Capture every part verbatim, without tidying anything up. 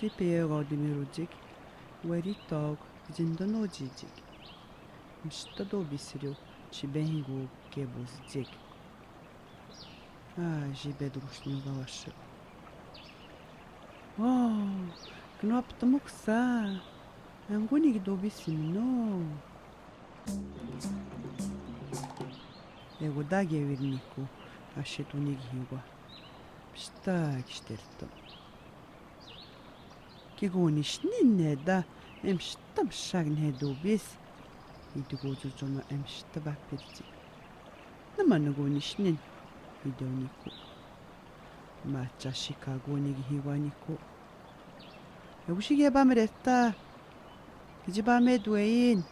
Пеёг аудимирудик, варитоог, зиндоноудидик. Мишта тобисирю, шибенги гук кебузидик. А, жибед гушни уга вашик. О, кнопт мукса, ангуниг тобисим но. Эгуда гевирнику, ашит униг хигуа. Мишта гиштэртэ. Кигунишнин неда, эмшта мшаг не тобис. Иди гужужома эмшта бапирти. Наманагунишнин, иди унику. Мача шикагуниг хигуанику. Эгушиге бамрета. Кижи бамед вэйн.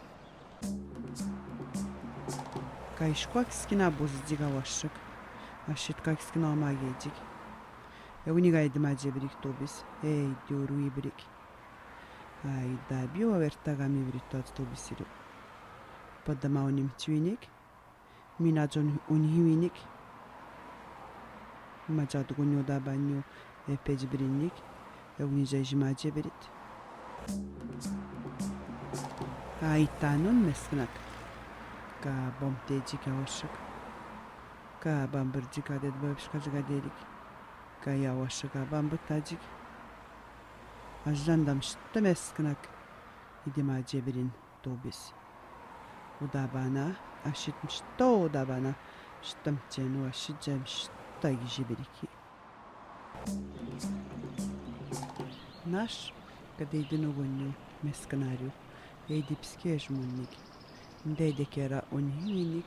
Каишкуа кискина бузидик а вашик. Ашит каишкина омагедик. Эгуни гайдма жебрик тобис. Эй, дюрюйбрик. Ай, да би уа верта гами вритоад тобисирю. Падама уним чуйник. Мина жон унхи виник. Мажад гуню да баню эпеж бириник. Эгуни жайжима жебрит. Ай, танун мескнак. Ка бомтедик а вашик. Ка бамбырдик а дед бабишка жигаделик. Ка я вашик а бамбытадик. Ажан да мишта мескнак. Идима жебрин. Тобис. Удабана, ашит мишта удабана, мишта мчену, ашит жа мишта гижи бирики. Наш, кадейдин огоню, мескнарю, эйдипске жмунник. Дейде кера оньхиник,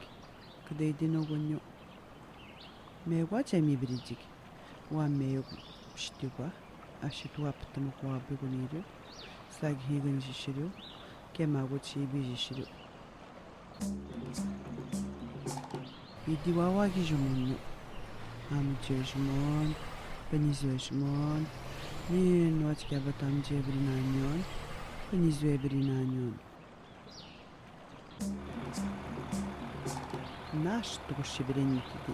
кадейдин огоню. Мегуа жеми биридик. Уа меюк пштюга, ашит уа птмук уа бигунирю, саг хигын жиширю, кема гучи би жиширю. Иди уа уа гижмуню. Ам жежмун, пнизвежмун, нин уа тикя бат ам жебринаньон, пнизвебринаньон. Наш тугу шибренникиди.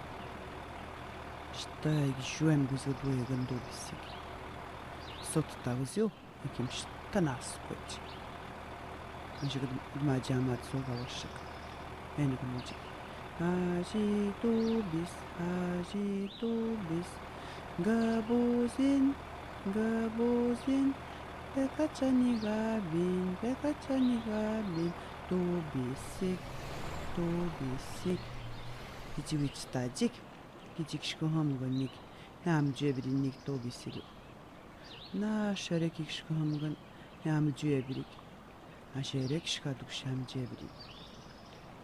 Шта ик жуэм гузыл дуэгын тобисик. Сот тагзыл, иким шта нас кот. Ажиг дмаджамат сога вашик. Энгмуджик. Ажи тобис, ажи тобис. Габузин, габузин. Бекачани габин, бекачани габин. Тобисик, тобисик. Гижи вичтаджик, гижи кишкы хамгынник, хам жебринник тобисирю. Наш эрек кишкы хамгын, хам жебрик. Аш эрек кишка дугши хам жебрин.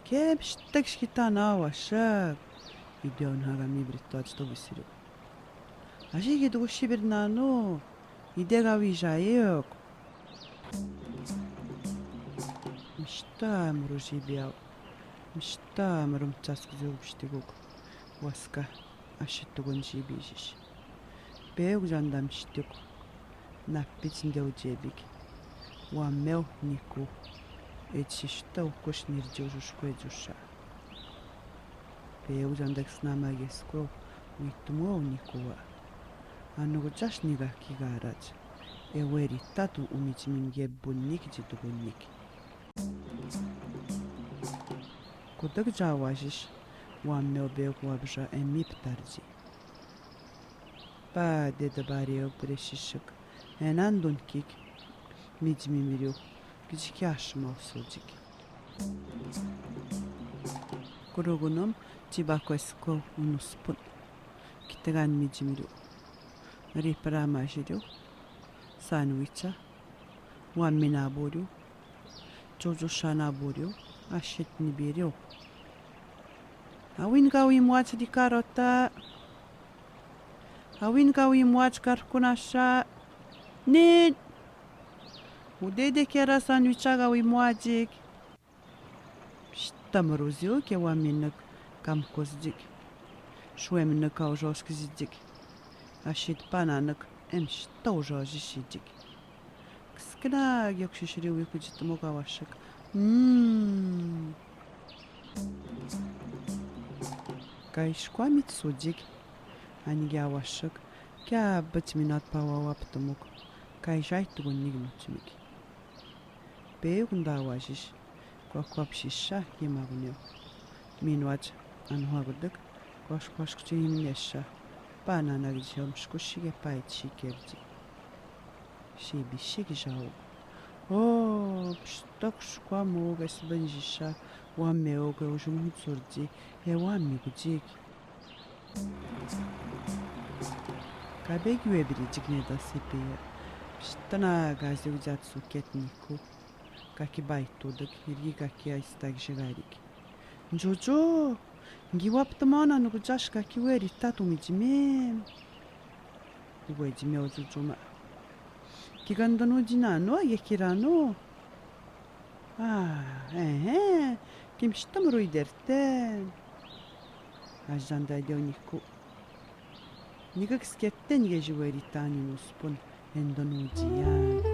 Кем шта кишкы тана вашик. Идён хага ми бриточ тобисирю. Аш иги дугши бирнану. Иде гави жаек. Мишта амру жибиял. Мишта амру мчаск зюлбштигук. Васка ашит тугун жибижиш. Беюк жанда миштюк. Наппич ндел жебик. Уа мел нику. Эдшишта укуш нирджил жушку эдюша. Беюк жандакс нама гескуэл, уйтмуэл никула. Ануг жаш нигак кигарач. Эвери тату умичминге бунник жидугунник. Кудык жа важиш, уа мел беюк уа бжа эми птарджи. Ба деда бариэл брешишик, энан дункик, миджмимирю, гижики ашмал суджик. Куругуном чибакоскол унуспун. Китеган миджмирю. Рипра мажирю. Сандвича. Уа мина бурю. Чужушана бурю. Ашит нибирю. Авинга уимуач дикарота. Авинга уимуач каркунаша. Нин. Удеде кера сандвичага уимуаджик. Мишта мрузил ке уа миник камкузджик. Шуэмник аужоскзиджик. Ашит пананик эмшта ужожишиджик. Кскна гёкшишри уйкуджитмук а вашик. М. Каишкуа мит суджик. Аньги а вашик. Кябыч минат палала птмук. Kaisai tukun nikinutsimiki. Peukun tawasisi, kokopisisa, kimakuneu. Minuatsa, anohakutuk, koskos kutsi himinesa, pananakitsi homskusi ke paitsi kerti. Sipisiki sauk. O, pstok skua mo kesbenjisa, wameuke usumutsurti, e wamikutiki. Kapeki wepiri tikne ta sipia. Pstana kazi uja tsuket niku. Kaki baitutuk, iriki kaki aistak sikariki. Jojo, ngiwa ptamana nuku jas kaki weri tatu mi jime. Iwe jime o jojo ma. Kika ndanu jinano, ye kirano. Ah, ehe, kimstamru iderte. Ajanda de niku. Nika kiskete nika jiweri tani nuspun, endo nudia.